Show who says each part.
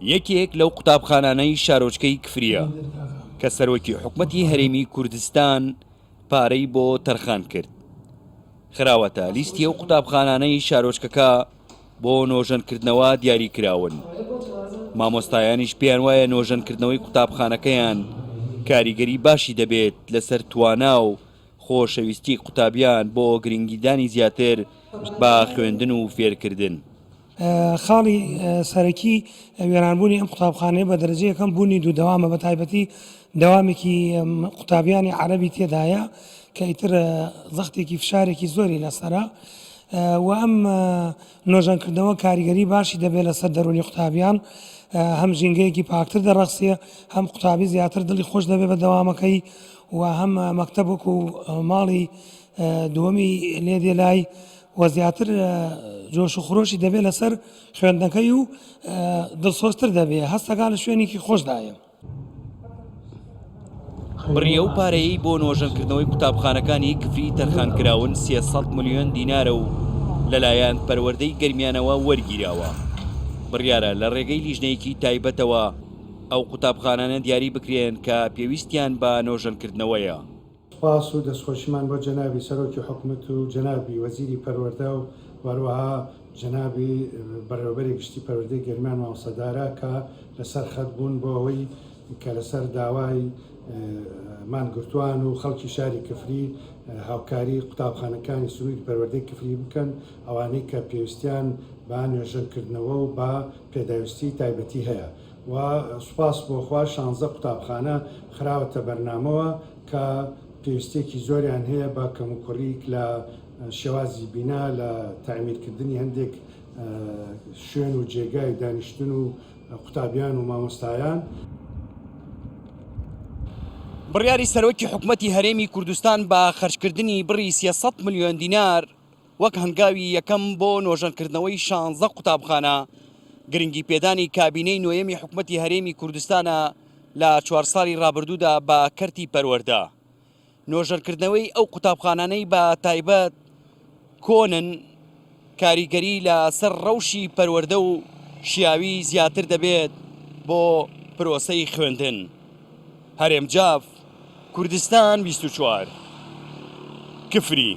Speaker 1: یەکێک لەو قوتابخانانەی شارۆچکەی کفرییە کە سەرۆکی حکومەتی هەرێمی کوردستان پارەی بۆ تەرخان کرد، خراوەتە لیستی ئەو قوتابخانانەی شارۆچکەکە بۆ نۆژەنکردنەوە دیاری کراون. مامۆستایانیش پێیان وایە نۆژەنکردنەوەی قوتابخانەکەیان کاریگەری باشی دەبێت لەسەر توانا و خۆشەویستی قوتابیان بۆ گرنگیدانی زیاتر بە خوێندن و فێرکردن.
Speaker 2: خاڵی سەرەکی وێرانبوونی ئەم قوتابخانەیە بە دەرەجەی یەکەم بوونی دوو دەوامە بە تایبەتی دەوامێکی قوتابیانی عەرەبی تێدایە کە ئیتر زەختێکی فشارێکی زۆری لەسەرە و ئەم نۆژەنکردنەوە کاریگەری باشی دەبێت لەسەر دەروونی قوتابیان هەم ژینگەیەکی پاکتر دەڕەخسێ هەم قوتابی زیاتر دڵی خۆش دەبێت بە دەوامەکەی و هەم مەکتەب وەکو ماڵی دووەمی لێ دێ لای و زیاتر جۆش و خرۆشی دەبێت لەسەر خوێندنەکەی و دڵسۆزتر دەبێت هەستەکان لە شوێنێکی خۆشدایە.
Speaker 1: بڕی ئەو پارەیەی بۆ نۆژەنکردنەوەی قوتابخانەکانی کفری تەرخانکراون 300 ملیۆن دینارە و لەلایەن پەروەردەی گەرمیانەوە وەرگیراوە. بڕیارە لە ڕێگەی لیژنەیەکی تایبەتەوە ئەو قوتابخانانە دیاری بکرێن کە پێویستیان بە نۆژەنکردنەوەیە.
Speaker 3: سوپاس و دەستخۆشیمان بۆ جەنابی سەرۆکی حکومەت و جەنابی وەزیری پەروەردە و هەروەها جەنابی بەڕێوەبەری گشتی پەروەردەی گەرمیان مامۆستا دارا کە لەسەر خەت بوون بۆ ئەوەی کە لەسەر داوای مانگرتووان و خەڵکی شاری کفری هاوکاری قوتابخانەکانی سنووری پەروەردەی کفری بکەن ئەوانەی کە پێویستیان بە نۆژەنکردنەوە و بە پێداویستی تایبەتی هەیە و سوپاس بۆ خوا شانزە قوتابخانە خراوەتە بەرنامەوە کە پێویستیەکی زۆریان هەیە بە کەموکوڕیک لە شێوازی بینا لە تەعمیرکردنی هەندێک شوێن و جێگای دانیشتن و قوتابیان و مامۆستایان.
Speaker 1: بڕیاری سەرۆکی حکومەتی هەرێمی کوردستان بە خەرجکردنی بڕی 300 ملیۆن دینار وەک هەنگاوی یەکەم بۆ نۆژەنکردنەوەی شانزە قوتابخانە، گرنگیپێدانی کابینەی نۆیەمی حکومەتی هەرێمی کوردستانە لە چوار ساڵی ڕابردوودا بە کەرتی پەروەردە. نۆژەنکردنەوەی ئەو قوتابخانانەی بە تایبەت کۆنن کاریگەری لە سەر ڕەوشی پەروەردە و شیاوی زیاتر دەبێت بۆ پرۆسەی خوێندن. هەرێم جاف، کوردستان 24، کفری.